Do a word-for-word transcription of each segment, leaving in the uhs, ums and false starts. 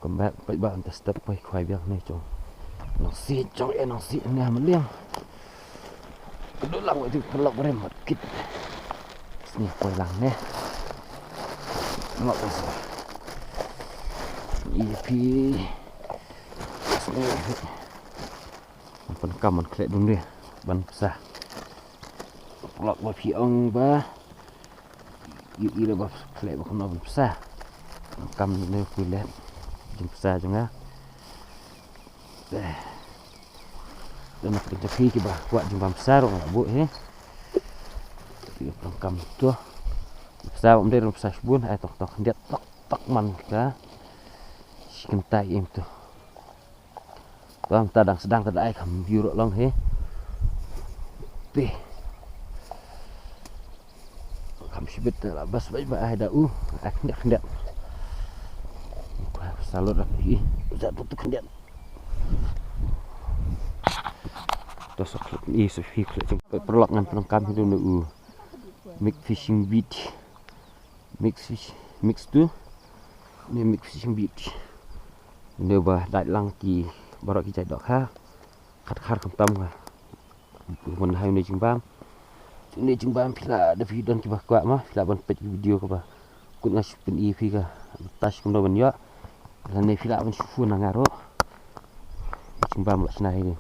Kumba peit ba ynda step poi khwai biang ne jong. Nang si jong e nang si ne ha maliang. Duk lang wei tu pelok brem mat kit. Sni poi lang ne. Ngok bas. Ipi. Sni. Pan kam man khleh dun de ban psa. Pelok ba phi ong ba. Yu ira ba khleh ba kumno ban psa. Kam ne pui leh. Jing psa jong nga. Eh. Dan nak jong phi kiba kwah jing ban psa rong la bu he. Yu kam tu. Psa um de rong psa shbun ai tok tok ndiat tok tok man ka. Shi kyntai im tu. Tang ta dang sdang ta da ai kham view ruh long he. Te. Kham shibit ta la bas bai ba ai da u. Ai khyndiat khyndiat. Salut rak i. Za tu tu khyndiat. To sok i so fi khlek jong perlok ngan pynang kam hi dun u. Mix fishing beach. Mix fish, mix tu. Ne mix fishing beach. Ne ba dait lang ki baroh ki jait dohkha. Khat khar khamtam ka. Ban hai ne jingbam. Ne jingbam phi la da phi don kiba kwah ma phi la ban peit video kaba. Kut nga shu pyni phi ka. Tash kumno ban ïoh. Lane phi la ban shu phone na nga ruh. Jingbam la shna hi.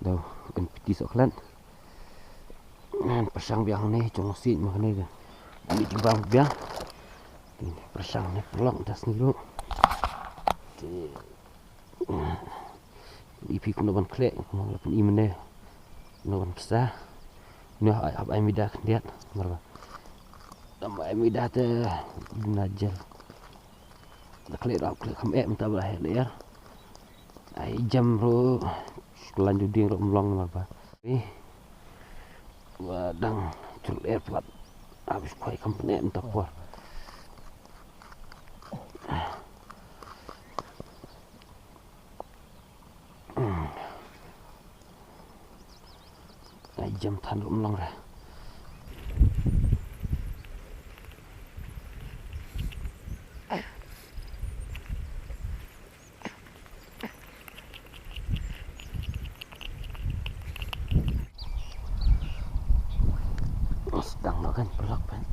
Dau kan piti sok klan. Ngan pyrshang biang ne jong sien ma ne ga. Ni jingbam biang. Pyrshang ne pyrlok ta sni ruh. Te. Ipi kumno ban khleh kumno la pyn i mane. Kumno ban psa. Kumno ai ap ai mida khyndiat. Marba. Dam ai mida te duna jel. Da khleh ruh khleh kham eh mynta ba heh leh. Ai jam ruh. Shklan ju ding ruh mlong marba. Ih. Wa dang chul air plat. Abis khoi kam pne mynta por. Ai jam than rum long ra. Sdang lo kan pelok pen.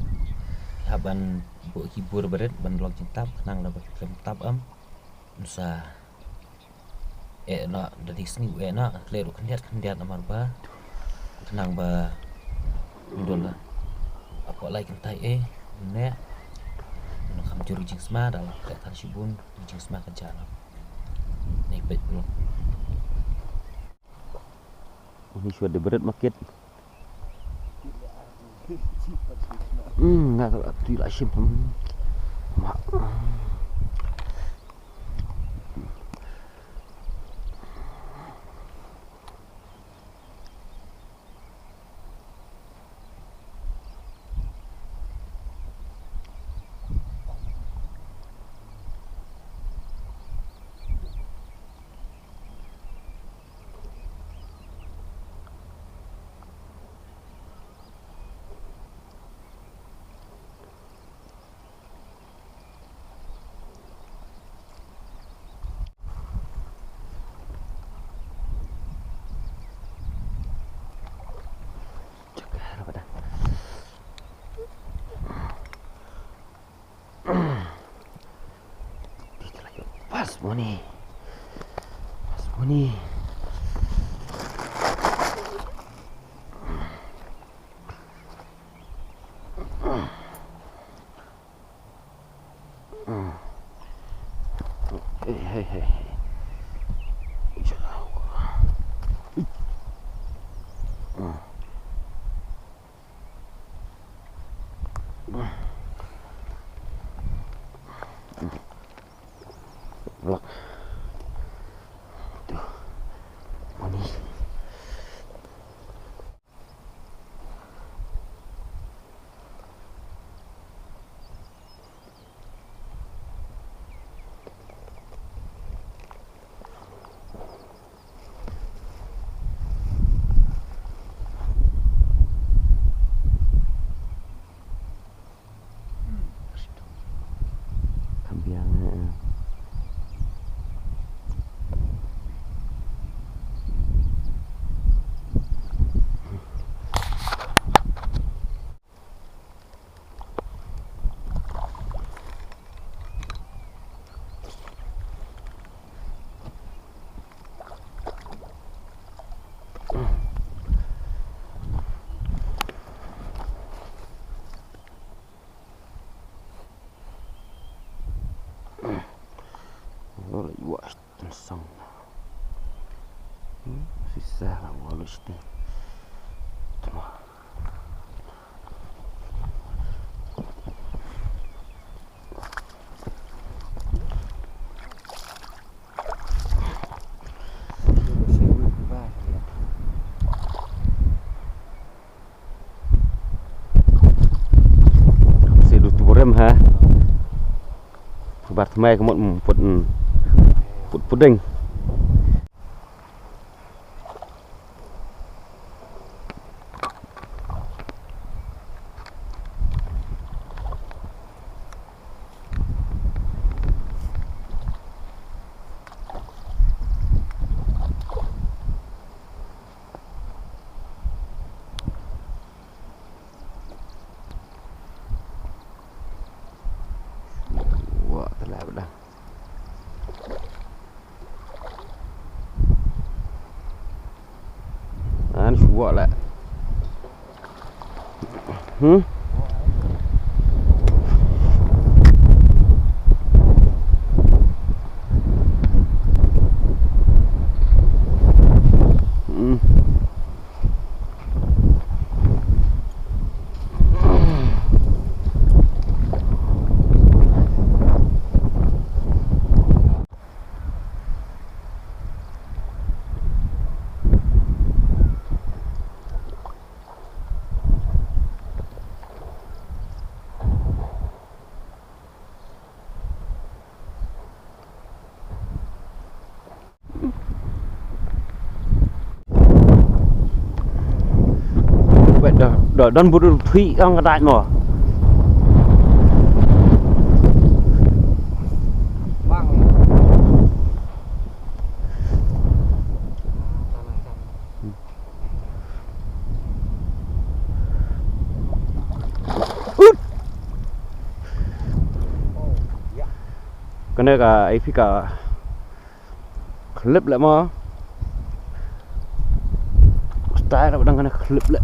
Hap ban bu ki bur berit ban lok jingtap khnang da ba ki klem tap am. Nsa. Eh na da di sni eh na kle ru khyndiat khyndiat namar ba. Khnang ba. Ndon la. Apa lai kyntai eh. Ne. Na kham jur jingsma da la kle than shibun jingsma ka jana. Ni pet lo. Ni shuwa de berit market. Hmm, nga tu la shim. Ma. Pas moni. Pas moni. Hey, hey, hey. Vlog. Tuh. Moni. Kham biang, eh. Song. Hmm, sisa la walu siti. Tuma. Se du tu borem ha. Bar tmai ka mut, mm, put, mm. Put puding. Wah, telah bedah. An shuwa la. Hmm? Hmm. Wait, dah, dah, don budu thui ang kadai mo. Ut. Kane ka ai phi ka clip le mo. Style ba dang kane clip le.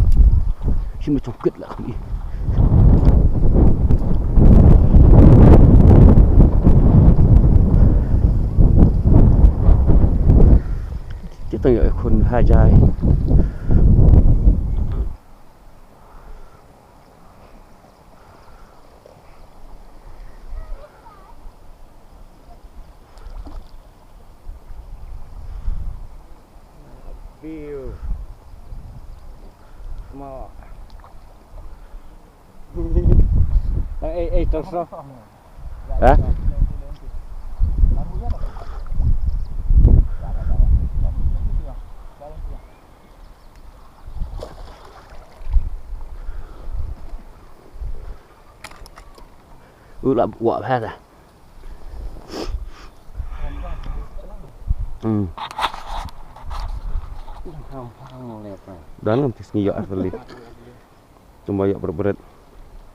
Shi mo chong kit le kami. Kita ya khun hajai. View. Mo. Eh, eh, terus. Ha? U la buah bha ta. Hmm. Dan ngam tis ngi ïoh asli. Cuma ïoh bret-bret.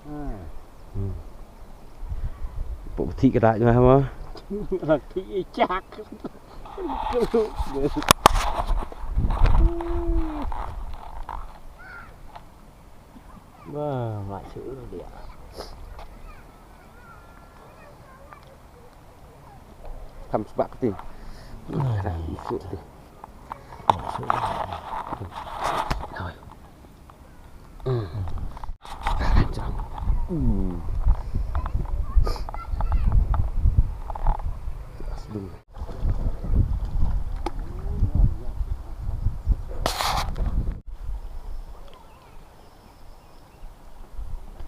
Hmm. Pok peti ka dak ngah ma. Lagi ijak. Wah, mak shu dia. Tham sbak ti. Ra isu ti. Oi. Hmm. Hmm.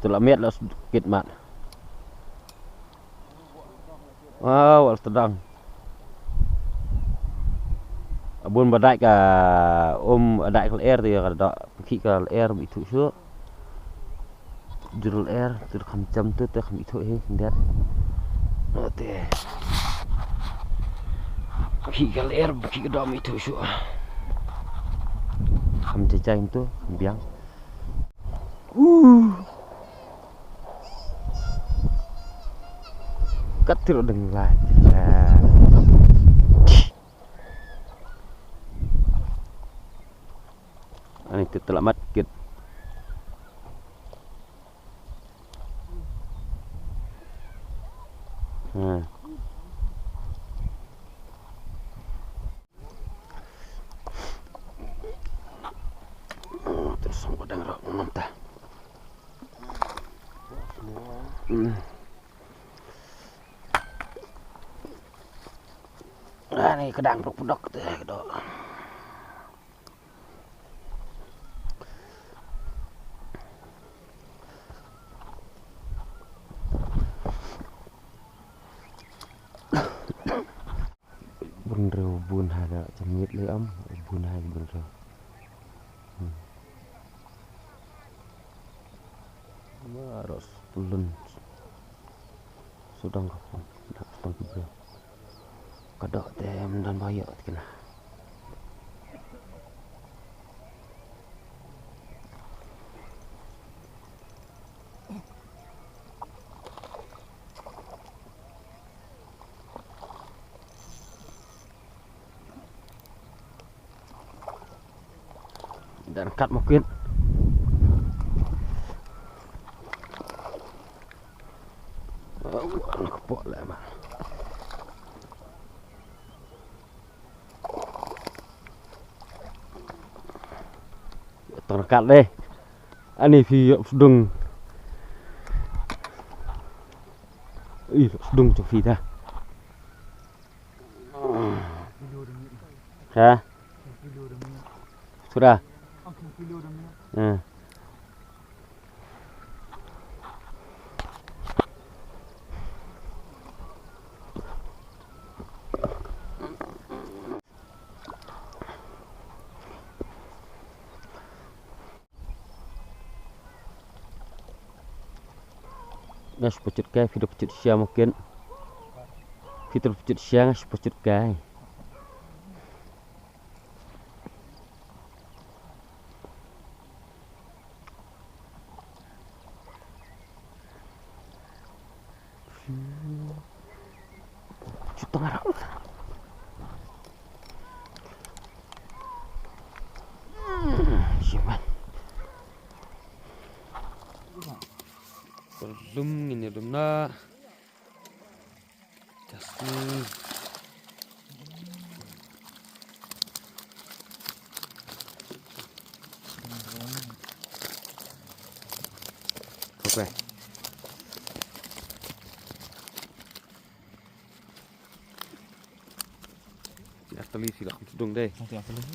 Te la miat la kit mat. Wow, wal tedang. Abun ba dait ka um dait ka lyer te ka da pynkhih ka lyer ba ithuh shuh. Jur lyer te kham jam te te kham ithuh hi khyndiat. Te pynkhih ka lyer pynkhih ka dom ithuh shuh. Kham jajai te kham biang. Uh. Kat tiro deng lai. Ani te telamat kit. Ha. Ani ka dang pdok pdok te ka doh. Bun riew bun ha da jam ngit le am bun ha bun riew. Hmm. Baroh pulun sudang ka pun dak tang ki briew. Ka doh te ym don ba ïoh te kena. Dan kat mungkin. Au, ang kepok lah, Bang. Tong kat deh. Ani phi ïoh sdung. Ih, sdung tu phi dah. Ha? Sudah. Ha. Nga shu pachut kai, phi da pachut sha mungkin. Phi da pachut sha, nga shu pachut kai. Pachut tang arah. Hmm, siman. Perlum ngin ïa dum na. Just ni. Okay. Ar tylli shu lah sdung dei. Nanti apa lagi?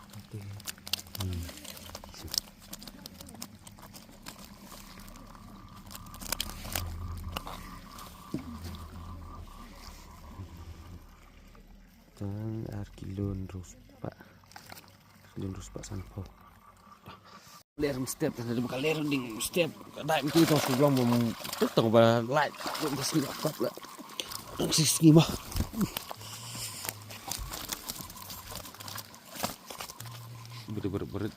Nanti. Hmm. Tang ar kilo hynriew spah. Ar kilo hynriew spah sanphew. Ler mynstep, tang da ba ka ler ding mynstep. Ka dei mynta tang shu long ba mynstep tang ba lait. Tang ka sngi kap la. Tang shi sngi ma. Berit, berit, berit.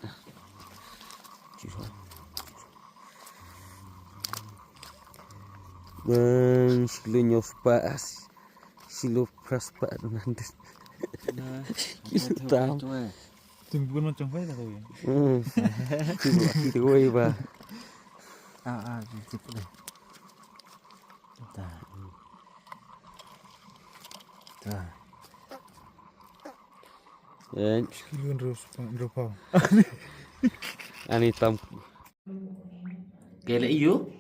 Bang, shi kilo hynñiew spah, shi kilo phra spah, nanti. Nah, kilo tam. Tim bun macam apa lah kau ya? Hmm. Tim laki tu, woi, bah. Ah, ah, jemput deh. Dah. Dah. Eh. Shi kilo hynriew spah, hynriew pound. Ani tam. Ka leh aiu?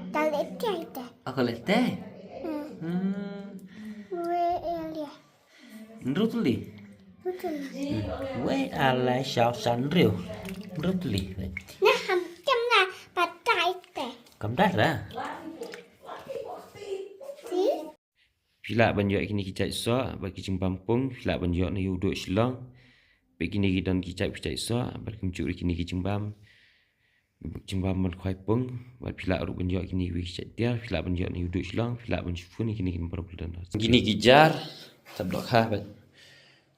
Ka leh tei te. Ah, ka leh tei? Hmm. Hmm. Wei ïa leh. Hynriew tylli? Hynriew tylli. Hmm. Wei alai shaw san hynriew. Hynriew tylli. Nah, ham kem na patai te. Kam dara. Si? Phi lah ban ïoh kine ki jait soh bad ki jingbam pung, phi lah ban ïoh na u duh Shillong. Bad kine ki don ki jait, ki jait soh bad kumjuh ruh kine ki jingbam, jingbam ban khwai pung, bad phi lah ruh ban ïoh kine ki jait tiar, phi lah ban ïoh na u duh Shillong, phi lah ban shu phone ïa kine ki number ba la don. Kine ki jar, tap dok ha bad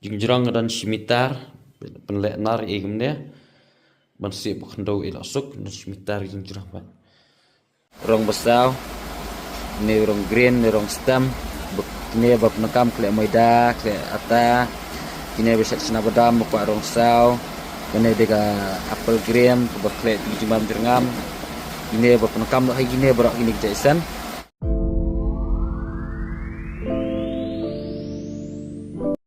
jingjrong ka don shi mitar, pynleh nar ïa kumne, ban sih ba khyndew ïa la suk, don shi mitar jingjrong bad. Rong basaw, ne rong green, ne rong stem, ba, kine ba pyndonkam khleh maida, khleh ata, kine ba shet chna badam, ba kwah rong saw, kane de ka apple green, ba khleh jingbam jyrngam, kine ba pyndonkam noh ha kine baroh kine ki jait sen.